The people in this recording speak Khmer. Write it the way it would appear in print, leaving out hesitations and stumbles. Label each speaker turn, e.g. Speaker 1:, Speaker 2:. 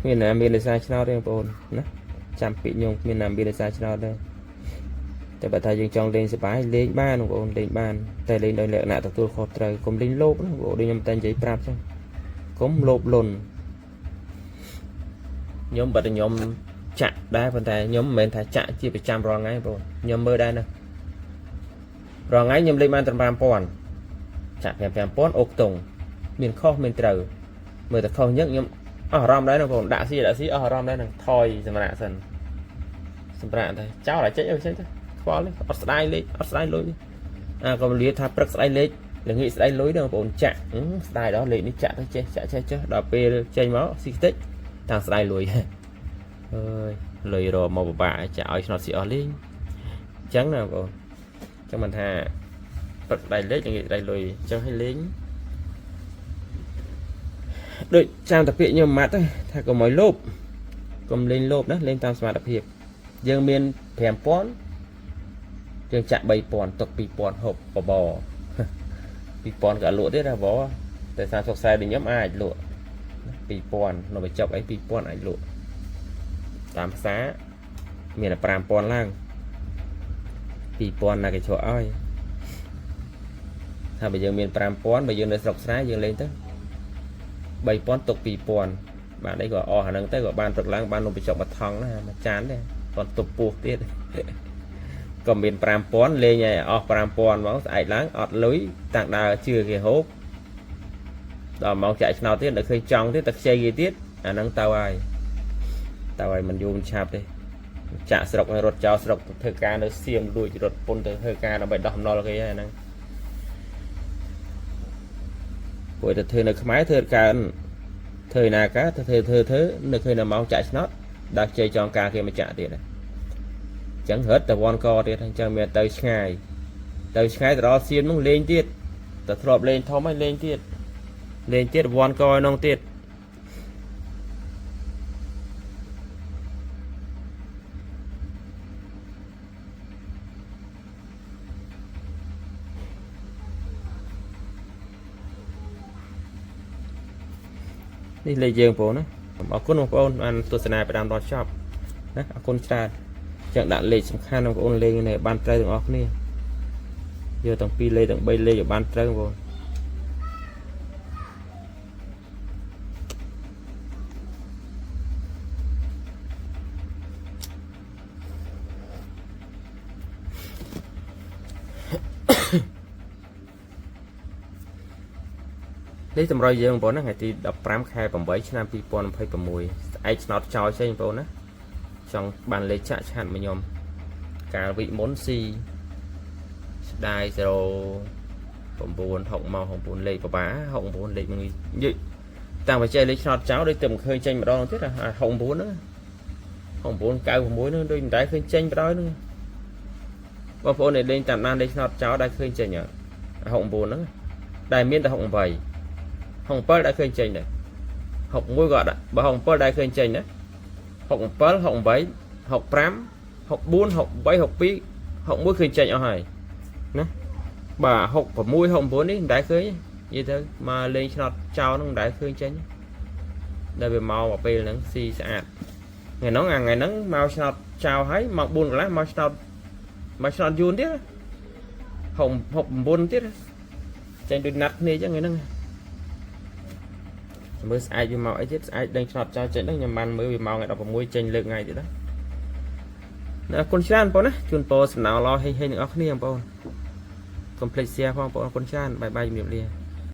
Speaker 1: គ្មានណាមានលេសាឆ្នោតទេបងប្អូនណាចាំពាក្យខ្ញុំគ្មានណាមានលេសាឆ្នោតទេតែបើថាយើងចង់លេងសប្បាយលេងបានបងប្អូនលេងបានតែលេងដោយលក្ខណៈទទួលខុសត្រូវកុំលេងលោភណាបងប្អូនដូចខ្ញុំតែនិយាយប្រាប់ចឹងកុំលោភលន់ខ្ញុំបើតែខ្ញុំចាក់ដែរប៉ុន្តែខ្ញុំមិនមែនថាចាក់ជាប្រចាំរាល់ថ្ងៃបងប្អូនខ្ញុំមើលដែរណារាល់ថ្ងៃខ្ញុំលេងបានត្រឹម5000ចាក់5 5000អូខ្ទង់មានខុសមានត្រូវមើលតែខុសញឹកខ្ញុំអស់អារម្មណ៍ដែរណាបងប្អូនដាក់ស៊ីដាក់ស៊ីអស់អារម្មណ៍ដែរនឹងថយសម្រាប់សិនសម្រាប់តែចោលឲ្យចេញឲ្យចេញទៅខ្វល់ទេអត់ស្ដាយលេខអត់ស្ដាយលុយទេអាក៏លាថាព្រឹកស្ដាយលេខល្ងាចស្ដាយលុយដែរបងប្អូនចាក់ស្ដាយដល់លេខនេះចាក់ទៅចេះចាក់ចេះចេះដល់ពេលចេញមកស៊ីខ្ទេចតាំងស្ដាយលុយអើយលុយរមកពិបាកចាក់ឲ្យឆ្នោតស៊ីអស់លេងអញ្ចឹងណាបងប្អូនអញ្ចឹងមិនថាព្រឹកស្ដាយលេខល្ងាចស្ដាយលុយអញ្ចឹងឲ្យលេងដូចចាំតាពាក្យខ្ញុំម៉ាត់ទេថាកុំឲ្យលោភកុំលេងលោភណាលេងតាមសមត្ថភាពយើងមាន5000យើងចាក់3000ទុក2000ហូបបបរ2000ក៏អត់លក់ទៀតដែរបតែ30 40ដូចខ្ញុំអាចលក់2000នៅបញ្ចប់អី2000អាចលក់តាមផ្សារមានតែ5000ឡើង2000ណាគេជ្រក់ឲ្យថាបើយើងមាន5000បើយើងនៅស្រុកស្រែយើងលេងទៅ3000ទុក2000បាទអីក៏អស់អាហ្នឹងទៅក៏បានព្រឹកឡើងបាននំបញ្ចុកមួយថង់ណាមួយចានដែរគាត់ទប់ពោះទៀតក៏មាន5000លេងឲ្យអស់5000ហ្មងស្អែកឡើងអត់លុយតាំងដើរជឿគេហូបដល់ម៉ោងចាក់ឆ្នោតទៀតដល់ឃើញចង់ទៀតតែខ្ចីគេទៀតអាហ្នឹងទៅហើយទៅហើយមិនយូរមិនឆាប់ទេចាក់ស្រុកឲ្យរត់ចោលស្រុកទៅធ្វើការនៅសៀមលួចរត់ពុនទៅធ្វើការដើម្បីដោះអំណុលគេហើយអាហ្នឹងព្រោះតែធ្វើនៅខ្មែរធ្វើកើនធ្វើណាកើតធ្វើធ្វើធ្វើនៅឃើញនៅម៉ោងចាក់ឆ្នោតដល់ខ្ចីចងការគេមកចាក់ទៀតអញ្ចឹងរត់តែវ៉ាន់កទៀតអញ្ចឹងមានទៅឆ្ងាយទៅឆ្ងាយទៅដល់សៀមនោះលេងទៀតតែធ្លាប់លេងធំហើយលេងទៀតលេងទៀតវ៉ាន់កឲ្យនោះទៀតនេះលេខយើងបងប្អូនណាអរគុណបងប្អូនបានទស្សនាពីដើមដល់ចប់ណាអរគុណច្រើនចឹងដាក់លេខសំខាន់បងប្អូនលេងនេះបានត្រូវទាំងអស់គ្នាយកទាំង2លេខទាំង3លេខឲ្យបានត្រូវបងប្អូននេះតម្រុយយើងបងប្អូនណាថ្ងៃទី15ខែ8ឆ្នាំ2026ស្អែកឆ្នោតចោលចេញបងប្អូនណាចង់បានលេខចាក់ឆាត់មកខ្ញុំកាលវិមុនស៊ីស្ដាយ0 9 6មក69លេខបបា69លេខមួយនិយាយតាំងបច្ចេកលេខឆ្នោតចោលដូចតែមិនឃើញចេញម្ដងទៀតអា69ហ្នឹង69 96ហ្នឹងដូចមិនដែលឃើញចេញបណ្ដោយហ្នឹងបងប្អូនដែលលេងតាមដានលេខឆ្នោតចោលដែលឃើញចេញអត់69ហ្នឹងដែលមានតែ68 67ដែលឃើញចេញដែរ61ក៏អត់ដែរបើ67ដែលឃើញចេញណា67 68 65 64 63 62 61ឃើញចេញអស់ហើយណាបាទ66 69នេះមិនដែលឃើញនិយាយទៅមកលេងឆ្នោតចោលហ្នឹងមិនដែលឃើញចេញដែលវាមកមកពេលហ្នឹងស៊ីស្អាតថ្ងៃហ្នឹងអាថ្ងៃហ្នឹងមកឆ្នោតចោលហើយមក4កន្លះមកឆ្នោតមកឆ្នោតយួនទៀត69ទៀតចេញដូចណាត់គ្នាអញ្ចឹងថ្ងៃហ្នឹងមើលស្អែកវាមកអីទៀតស្អែកដឹងឆ្នោតចោលចេញហ្នឹងខ្ញុំបានមើលវាមកថ្ងៃ16ចេញលើកថ្ងៃទៀតណាអរគុណច្រើនបងប្អូនណាជូនពរសំណងល្អហេងហេងទាំងអស់គ្នាបងប្អូនកុំភ្លេច share ផងបងប្អូនអរគុណច្រើនបាយបាយជំរាបលា។